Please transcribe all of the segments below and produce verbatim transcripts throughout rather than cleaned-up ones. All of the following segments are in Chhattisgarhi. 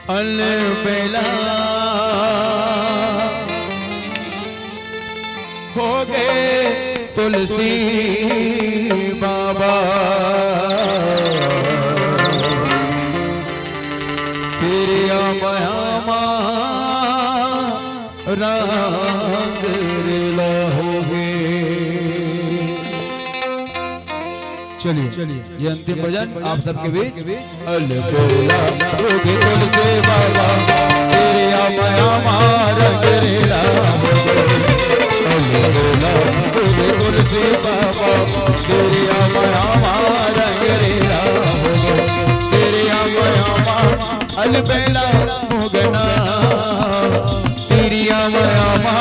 अलबेला होगे तुलसी बाबा, तेरी आमा आमा रंग रेला होगे। चलिए, ये अंतिम भजन आप सबके बीच। अलबेला होगे तुलसी बाबा, तेरी आमा आमा रंग रेला होगे। अलबेला होगे तुलसी बाबा, तेरी आमा आमा रंग रेला होगे। तेरी आमा आमा अलबेला होगे ना, तेरी आमा आमा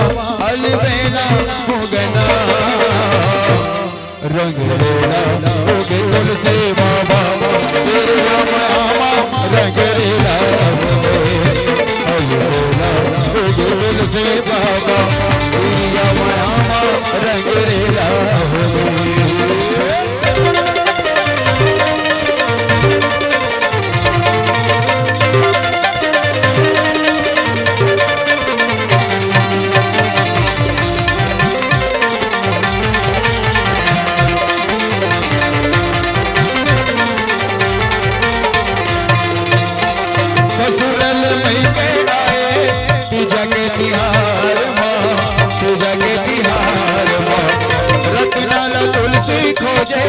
अलबेला होगे ना। रंग रेला होगे तुलसी बाबा, तेरी आमा आमा रंग रेला होगे। अलबेला होगे तुलसी बाबा, तेरी आमा आमा रंग रेला होगे। ससुरल मइके आए, तीजा के तिहार मा, तीजा के तिहार मा, रतना ल तुलसी खोजे,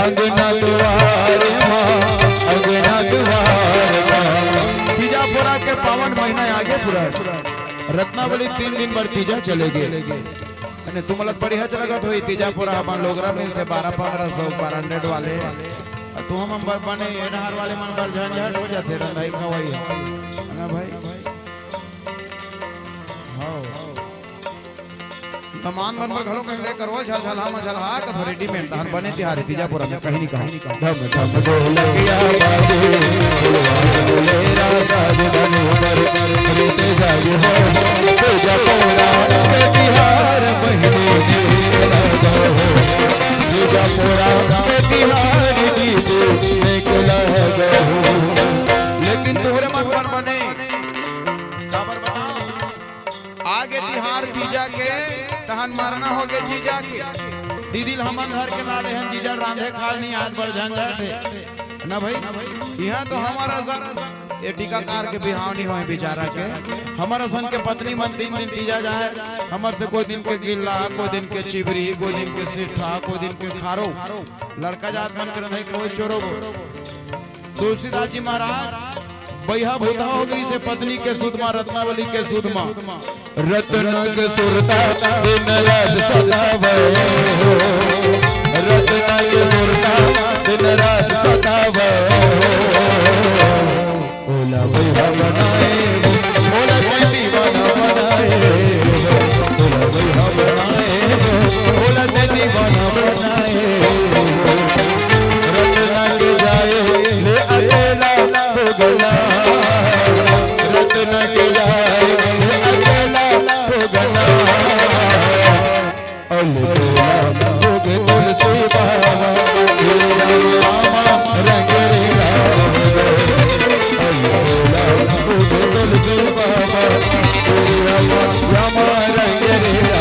अंगना दुआर मा, अंगना दुआर मा। तीजा पोरा के पावन महीना आगे पूरा। रत्नावली तीन दिन बर तीजा चले गे। अने तुमला तो बढ़िया लगत होही, तीजा पोरा अपन लोगरा मिलथे बारह पन्द्रह सौ per hundred वाले। अउ तुहू मन बर बने, ये डहर वाले मन बर झंझट हो जाथे, रंधई खवई। है ना भाई? हव। दमांद मन बर घलो कहीं ले करवो, झलझलहा मझलहा, कथो readymade, तहन बने तिहार हे, तीजा पोरा में कहीं नहीं कहीं। ढम ढम ढोलकिया बाजे, फुलवा फुलेरा साज धन पर, रीत जाग हो, तीजा पोरा में तिहार बहिनी नीक लगा हो, तीजा पोरा में तिहार गीत नीक लगा हो। लेकिन तोहरे मन बर बने, काबर बताओ? आगे तिहार तीजा के, तहन मरना होगे जीजा के। दीदी ल हमन धर के लाने हन, जीजा रांधे खाल नहीं, आज बड़ झंझट हे। ना भाई, इहाँ तो हमर असन, ये टीकाकार के बिहाव नहीं होय बेचारा के। हमर असन के पत्नी मन तीन दिन तीजा जाए, हमर से कोई दिन के गिल्ला, कोई दिन के चिबरी, कोई दिन के सिट्ठा, कोई दिन के खारो। लड़का जात मन के रंधई खवई चोरो। तुलसीदास जी महाराज बइहा भूतहा हो गिस हे पत्नी के सुध मा, रत्नावली के सुध मा। रत्न के सुरता दिन रात सतावे हो, रत्न के सुरता दिन रात सतावे हो। ओला बइहा बनाए हो, ओला कोई दीवाना बनाए हो, ओला बइहा बनाए हो, ओला कोई दीवाना बनाए हो। रत्न के जाए ले अकेला हो गना, रत्न के जाए ले अकेला हो गना। अलबेला होगे तुलसी बाबा, तेरी आमा रंग रेला। अलबेला होगे तुलसी बाबा, तेरी आमा रंग रेला।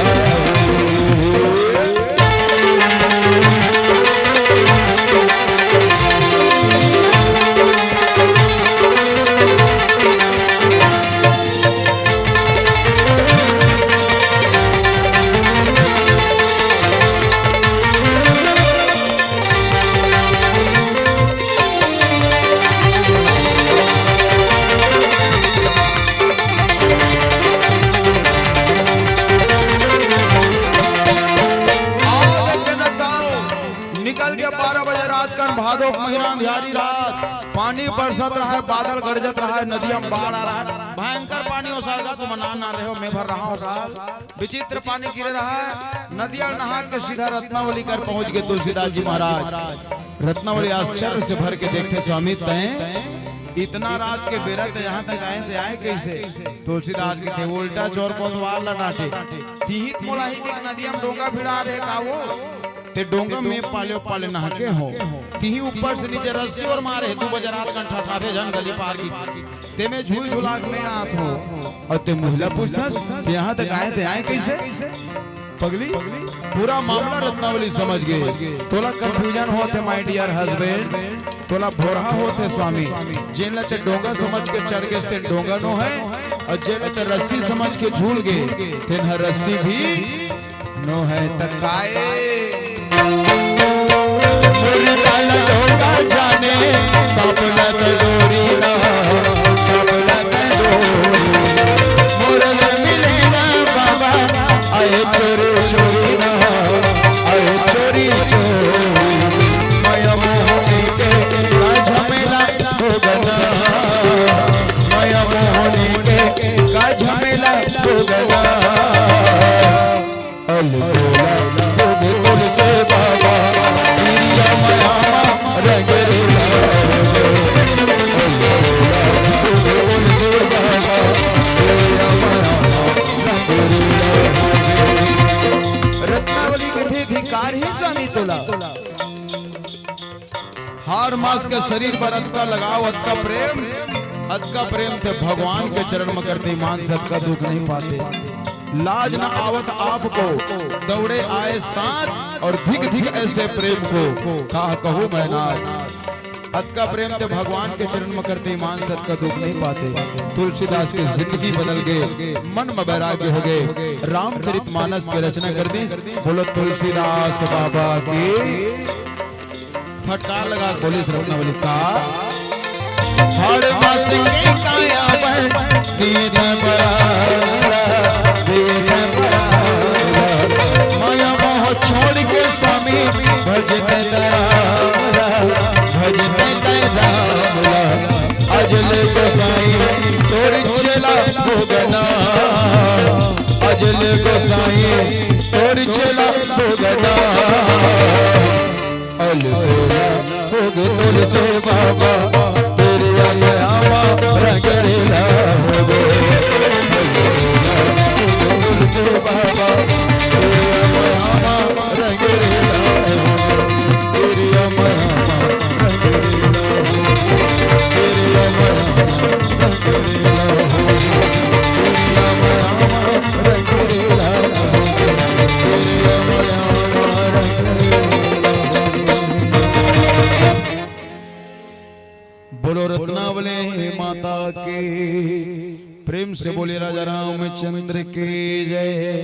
निकल के बारह बजे रात कन भादो के महीना अंधियारी रात, पानी बरसत रहय, बादल गरजत रहय, नदिया म बाढ़ आ रहय, भयंकर पानी। ओ साल गा तुमन ना रहे हो, मैं भर रहा हूँ साल। विचित्र पानी गिरे रहय, नदिया ल नहा के सीधा रत्नावली कर पहुंच गे तुलसीदास जी महाराज। रत्नावली आश्चर्य से भर के देखथे, स्वामी तैं इतना रात के बेरा तैं यहाँ तक आए, तैं आए कइसे? तुलसीदास कहिथे, उल्टा चोर कोतवाल ल डांटे, तिही त मोला ही के नदिया म डोंगा भिड़ा रहे का वो? ते डोंगा में पाले पाले नहाके हो, तिही ऊपर से नीचे रस्सी और मारे, दू बजे रात कन ठठाबे झन गली पार की, ते में झूल झुला के में आत हो, और ते मुहिला पूछथस, ते यहाँ तक आए, ते आए कैसे? पगली, पूरा मामला रत्नावली समझ गे। तोला confusion होत हे, my dear husband, तोला भोरहा होत हे स्वामी। जेन ला ते डोंगा समझ के चढ़ गेस, तेन डोंगा नो हे, और जेन ला ते रस्सी समझ के झूल गे, तेन ह रस्सी भी नो हे। त काय? मुर्दा ला डोंगा जाने, सांप ला त डोरी ना, सांप ला त डोरी। मोर ले मिले ना बाबा, आए चोरी चोरी ना, आए चोरी चोरी। माया मोहनी के का झमेला भोगना, माया मोहनी के का झमेला भोगना। अलबेला भोग तुलसी बाबा, पिरिया माया मा रंग रेला। अलबेला भोग तुलसी बाबा, पिरिया माया मा रंग रेला। रत्नावली कथे धिकार हे स्वामी तोला। हर मास के शरीर पर अतका लगाव, अतका प्रेम, अतका प्रेम ते भगवान के चरण म करते ईमान से अतका दुख नहीं पाते। लाज न आवत आपको, दौड़े आए साथ और धिक धिक ऐसे प्रेम को, का कहूँ मैं नाथ। अतका प्रेम ते भगवान के चरण म करते ईमान से अतका दुख नहीं पाते। तुलसीदास के जिंदगी बदल गे, मन म बैराग्य हो गे, रामचरित मानस के रचना कर दी। बोलो तुलसीदास बाबा की। फटकार लगा बोलिस रत्नावली का। हर मास के काया बन दीन बराला, दीन बराला। माया मोह छोड़ के स्वामी भजते तराला, भजते तराला। अजले गोसाई तोर चेला भोगना, अजले गोसाई तोर चेला भोगना। अलबेला भोग तुलसी बाबा, तेरी आलयावा रंग रेला हो गए। अलबेला भोग तुलसी बाबा, तेरी आलयावा रंग रेला हो गए। तेरी आलयावा रंग रेला हो गए। तेरी आलयावा रंग रेला हो गए। तेरी आलयावा रंग रेला हो गए। तेरी आलयावा रंग रेला हो गए। बोलो रत्नावली माता की, प्रेम से बोलिए राजा रामचंद्र की जय।